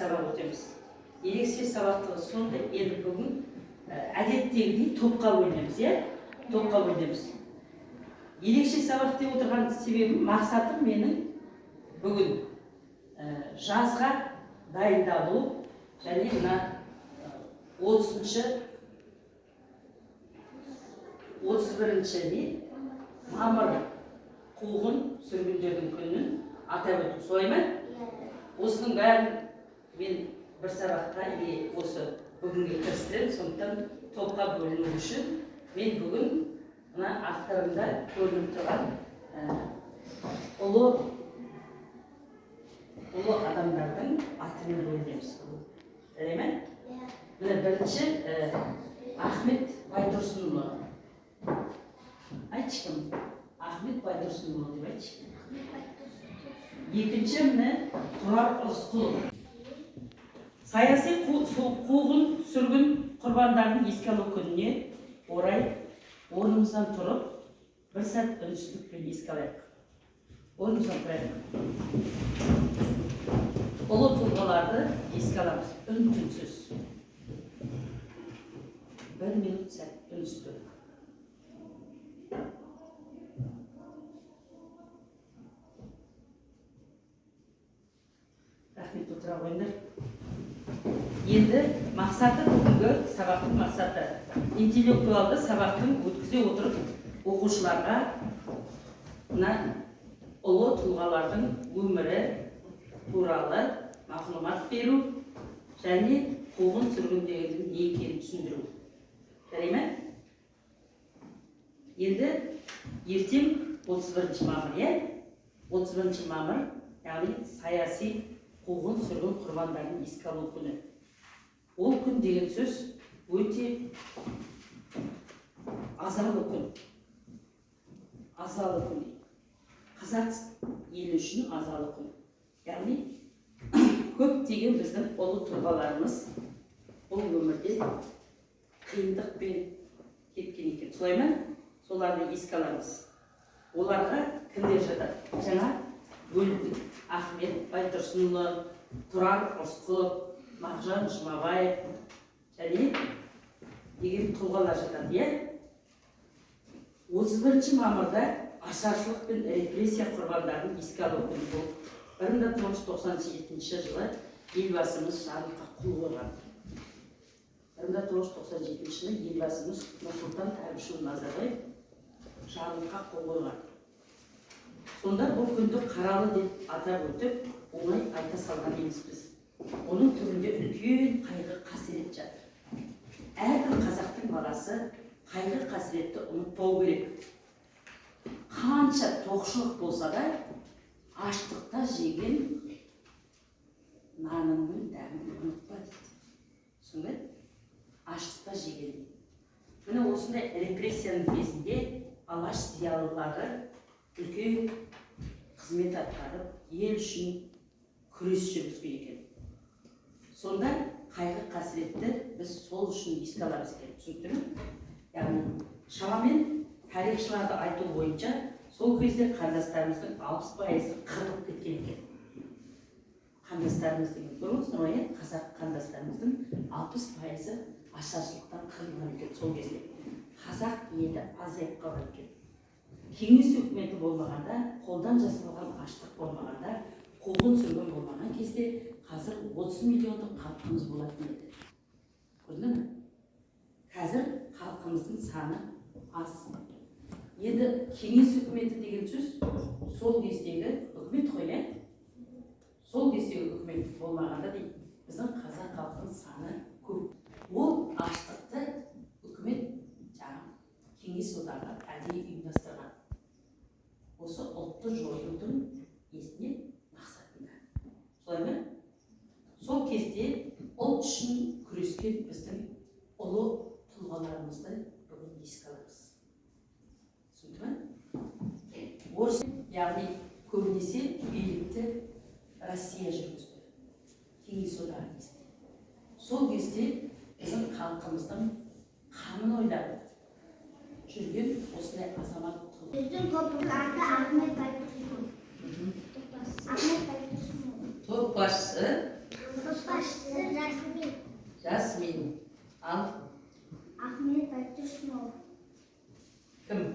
сабақ өтеміз. Ерекше сабақтығы сондай, енді бүгін әдеттегідей топқа бөлінеміз, иә? Топқа бөлінеміз. Ерекше сабақ деп отырған себебім, мақсатым менің бүгін жазға дайындалу және мына 30-шы, 31-ші не мамыр, қуғын сүргіндердің күнін атап өту, солай ма? Осының бәрін мен бір сабақта или осы бүгінге кірістіремін. Сондықтан топқа бөліну үшін мен бүгін мына арттарында көрініп тұрған ұлы ұлы адамдардың атымен бөлінеміз бүгін, жарай ма? Міне, бірінші Ахмет Байтұрсынұлы. Айтшы, кім? Ахмет Байтұрсынұлы деп айтшы. Екінші, міне, Тұрар Рысқұлов. Саяси қуғын сүргін құрбандарын еске алу күніне орай орнымыздан тұрып, бір сәт үнсіздікпен еске алайық. Орнымыздан тұрайық, ұлы тұлғаларды еске аламыз. Үн түнсіз бір минут сәт үнсіздік. Рахмет, отыра қойыңдар. Енді мақсаты, бүгінгі сабақтың мақсаты: интеллектуалды сабақтың өткізе отырып, оқушыларға мына ұлы тұлғалардың өмірі туралы мағлұмат беру және қуғын сүргін дегеннің не екенін түсіндіру. Жарай ма? Енді ертең 31 мамыр, иә? 31 мамыр, яғни саяси қуғын сүргін құрбандарын еске алу күні. Ол күн деген сөз өте азалы күн, азалы күн дейді. Қазақ елі үшін азалы күн, яғни көптеген біздің ұлы тұлғаларымыз бұл өмірде қиындықпен кеткен екен, солай ма? Соларды еске аламыз. Оларға кімдер жатады? Жаңа бөлдік: Ахмет Байтұрсынұлы, Тұрар Рысқұлов, Мағжан Жұмабаев және деген тұлғалар жатады, иә? 31 мамырда ашаршылық пен репрессия құрбандарын еске алу күні болып, 1997 жылы Елбасымыз жарлыққа қол қойған. 1997 жылы Елбасымыз Нұрсұлтан Әбішұлы Назарбаев жарлыққа қол қойған. Сонда бұл күнді қаралы деп атап өтіп, оңай айта салған емеспіз. Оның түбінде үлкен қайғы қасірет жатыр. Әрбір қазақтың баласы қайғы қасіретті ұмытпау керек. Қанша тоқшылық болса да, аштықта жеген наныңның дәмін ұмытпа дейді, түсіндің бе? Аштықта жеген дейді. Міне, осындай репрессияның кезінде Алаш зиялылары үлкен қызмет атқарып, ел үшін күрес жүргізген екен. Сонда қайғы қасіретті біз сол үшін еске аламыз екен, түсінікті ме? Яғни шамамен тарихшыларды айту бойынша, сол кезде қандастарымыздың 60%-ы қырылып кеткен екен. Қандастарымыз деген көріп отырсыңдар ғой, иә? Қазақ қандастарымыздың 60%-ы ашаршылықтан қырылған екен. Сол кезде қазақ елі азайып қалған екен. Кеңес өкіметі болмағанда, қолдан жасалған аштық болмағанда, қуғын сүргін болмаған кезде қазір 30 миллиондық халқымыз болатын еді, көрдің бе? Қазір халқымыздың саны аз. Енді кеңес үкіметі деген сөз сол кездегі үкімет қой, иә? Сол кездегі үкімет болмағанда дейді, біздің қазақ халқының саны көп. Ол аштықты үкімет, жаңағы Кеңес Одағы әдейі ұйымдастырған, осы ұлтты жоюдың несіне, мақсатында, солай ма? Сол кезде ұлт үшін күрескен біздің ұлы тұлғаларымызды бүгін еске аламыз, түсінікті ма? Орыс, яғни көбінесе билікті Россия жүргізді Кеңес Одағы кезінде. Сол кезде біздің халқымыздың қамын ойлап жүрген осындай азамат тұлға. Біздің топтың аты Ахмет Байтұрсынов. Ахмет Байтұрсынов. Топ басшысы. Топ. Жасмин. Ал. Ахмет Байтұрсынов. Кім?